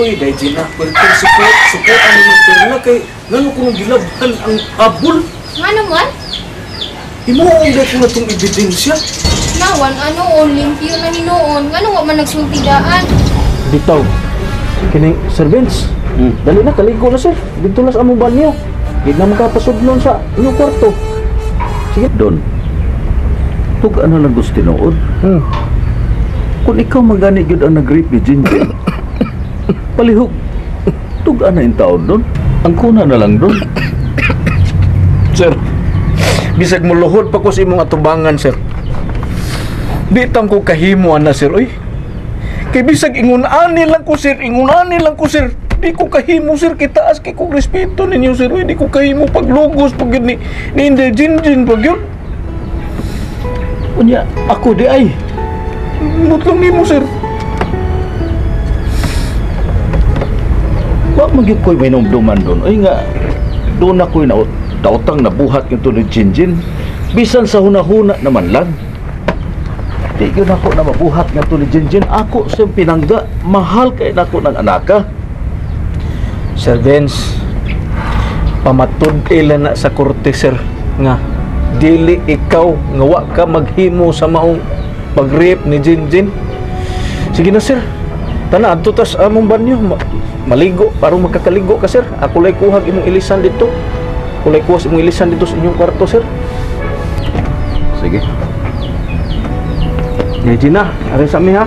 Hoy, dahil Gina, perting sukuan ni Perla kay ngano kung gilabhan ang habol. Nga naman? Himuon dahil ko na itong ebidensya. Nawan, ano, limpyo na hinuon. Ngano wa man nagsultidaan? Bitaw, kining Sir Vince, dali na, kaligo na sir. Dito na sa among banyo. Hindi na makapasudlon sa inyong kwarto. Sige. Don, tug-an na lang gusto tinuod. Kung ikaw magani gyud ang nag-rape ni Jinjin, palihog, tug-an na yung taon doon. Ang kuna na lang doon. Sir, bisag muluhod pa ko sa imong atubangan, sir. Di tam ko kahimuan na, sir, oy. Kay bisag ingunani lang ko, sir, ingunani lang ko, sir. Di ko kahimo, sir, kitaas kay kong respeto ninyo, sir, oy. Di ko kahimo paglugos pag yun ni Inday Jinjin pag yun. Unya, ako di ay. Mutlong nimo, sir. Wa magyud ko'y may numduman doon. Ay nga, doon ako'y dautang nabuhat nito ni Jinjin. Bisan sa hunahuna naman lang. Di yun ako na mabuhat nga to ni Jinjin. Ako siyang pinangga. Mahal kay nako ng anaka. Sir Vince, pamatud-ila na sa korte, sir, nga dili ikaw nga wa ka maghimo sa maong pag-rape ni Jinjin. Sige na, sir. Tana, adto tas among banyo. Maligo, parang magkakaligo ka, sir. Ako lay kuhag imong ilisan dito. Ako lay kuhag imong ilisan dito sa inyong kwarto, sir. Sige. Ngay, Gina, arin sa mi, ha?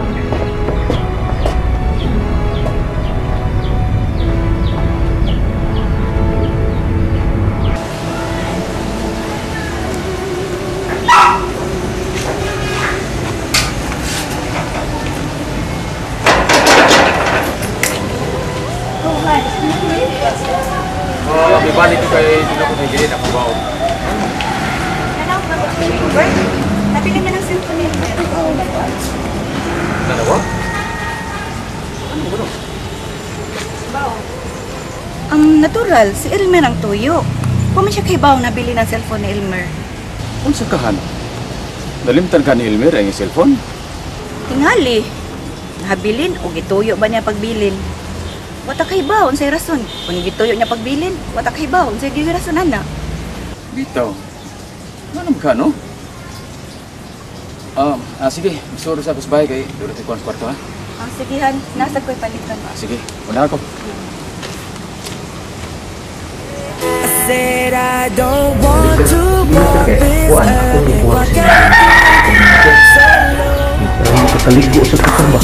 Balik ko kay dito ko nagilid ako ba. Nabili na ng cellphone ni Elmer. Dalawa? Ano ba? Ang natural, si Elmer ang tuyo. Kung man siya kay Bao nabili ng cellphone ni Elmer. Unsa ka han? Nalimtan ka ni Elmer ang cellphone? Tingali. Nabilin o gituyo ba niya pagbilin? Wata kay ba unsay rason? Kung gituyo niya pagbilin, wata kay ba unsay rason ana? Bitaw. Ano ka no? Sige, suro sa kusbay kay duro tay kuan kwarto ha. Sige han, nasa ko'y palitan. Sige, una ako. I said I don't want to walk this earth if I can't solo. Makakaligo sa katamba.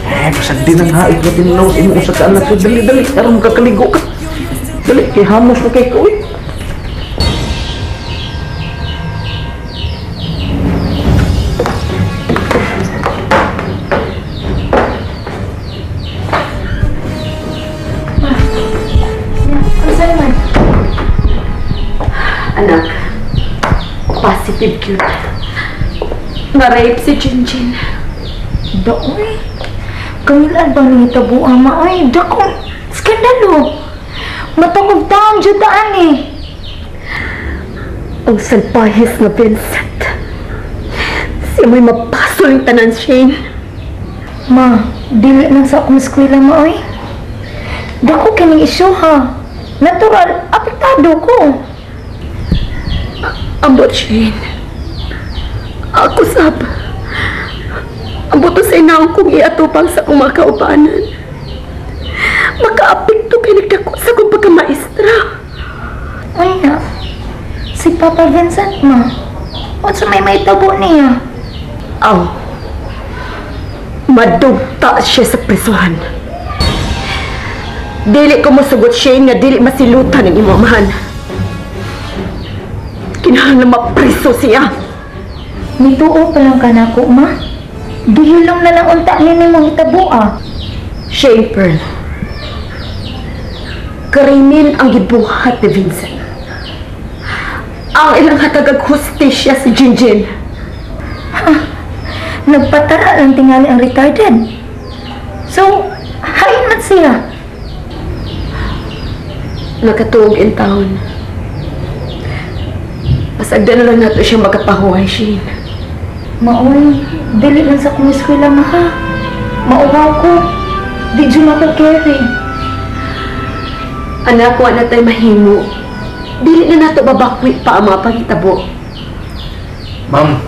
Eh, basag din ang hait na tinanaw sa imong usa ka anak. So, dali, dali, aron makakaligo ka. Dali, kay hamos na kay ko, eh. Ano naman? Anak, positive cute. Na-rape si Jinjin. Daoy, kamilaan bang nangitabo ang maoy? Dakong skandalo. Matangog taong judaan eh. Ang salpahis na Vincent. Siya mo'y mapasol yung tanan, Shane. Ma, dili lang sa akong eskwela, maoy. Dako kining isyu ha. Natural, apektado ko. Ambot, Shane. Ako sab. Ambot sa inaong kong iatupang sa akong mga kaubanan. Makaapekto kay nagdako sa akong pagkamaestra. Unya, si Papa Vincent, ma. Unsa may maitabo niya? Aw, madugta siya sa prisuhan. Dili ko masugot, Shane, nga dili masilutan ang imong amahan. Kinahanglan mapriso siya. Mituo pa lang ka na ako, ma. Gihilom na lang unta niya ni mong hitabo, ah. Shane Pearl, krimen ang gibuhat ni Vincent. Ang ilang hatagag hustisya si Jinjin. Ha? Nagpatara lang tingali ang retarded. So, hain man siya. Nakatuog in town. Pasagdan na lang nato siya makapahuway, Shane. Maoy, dili lang sa akong eskwela, ma, ha? Mauwaw ko. Di dyan ako carry. Anak, wa na tayo mahimo. Dili na nato babakwi pa ang mga pangitabo. Ma'am,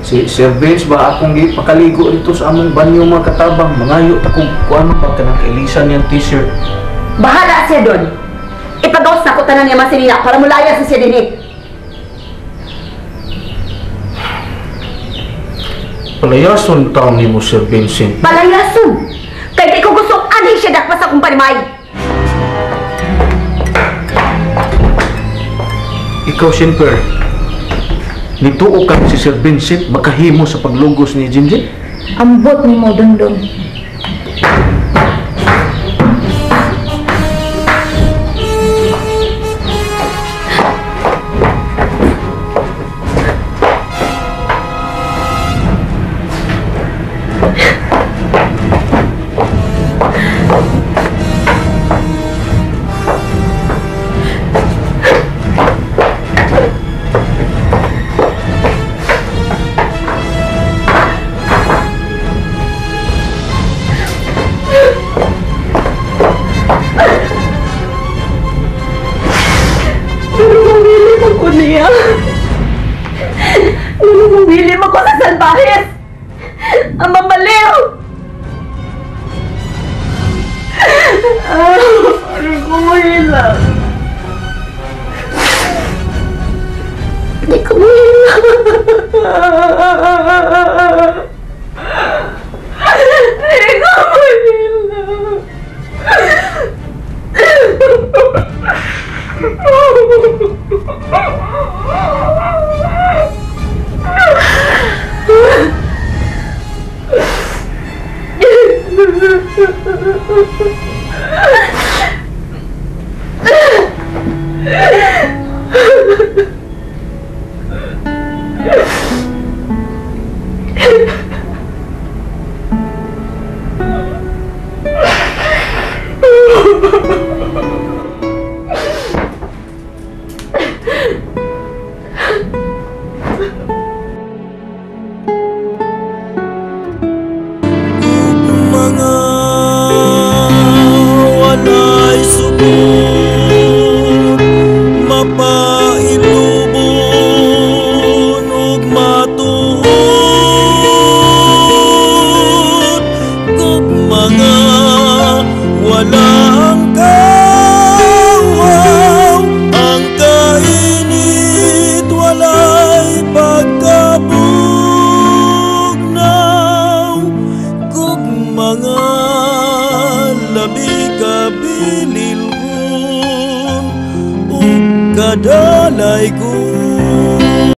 si Sir Vince ba akong gipakaligo dito sa among banyo mga katabang? Mangayo ta kung kuano pa kanang kailisan niyang t-shirt. Bahala siya doon. Ipagawas na ko tanan niya masinina para mulaya sa siya dinhi. Palayason taon nimo Sir Vincent. Palayason? Kay di ko gusto anhi siya dakpas akong panimay. Ikaw, Shinper, nituo ka si Sir Vincent makahimo sa paglugos ni Jinjin? Ambot ni mo, Dondon. Ang mamaliw! Ano ko mahila? Hindi ko mahila. Hindi ko mahila. Mga walay sukod, mapailubon ug matuod, kung mga walang kawaw, ang kainit walay pagkabugnaw, kung mga labi kabililhon ug kadalay ko.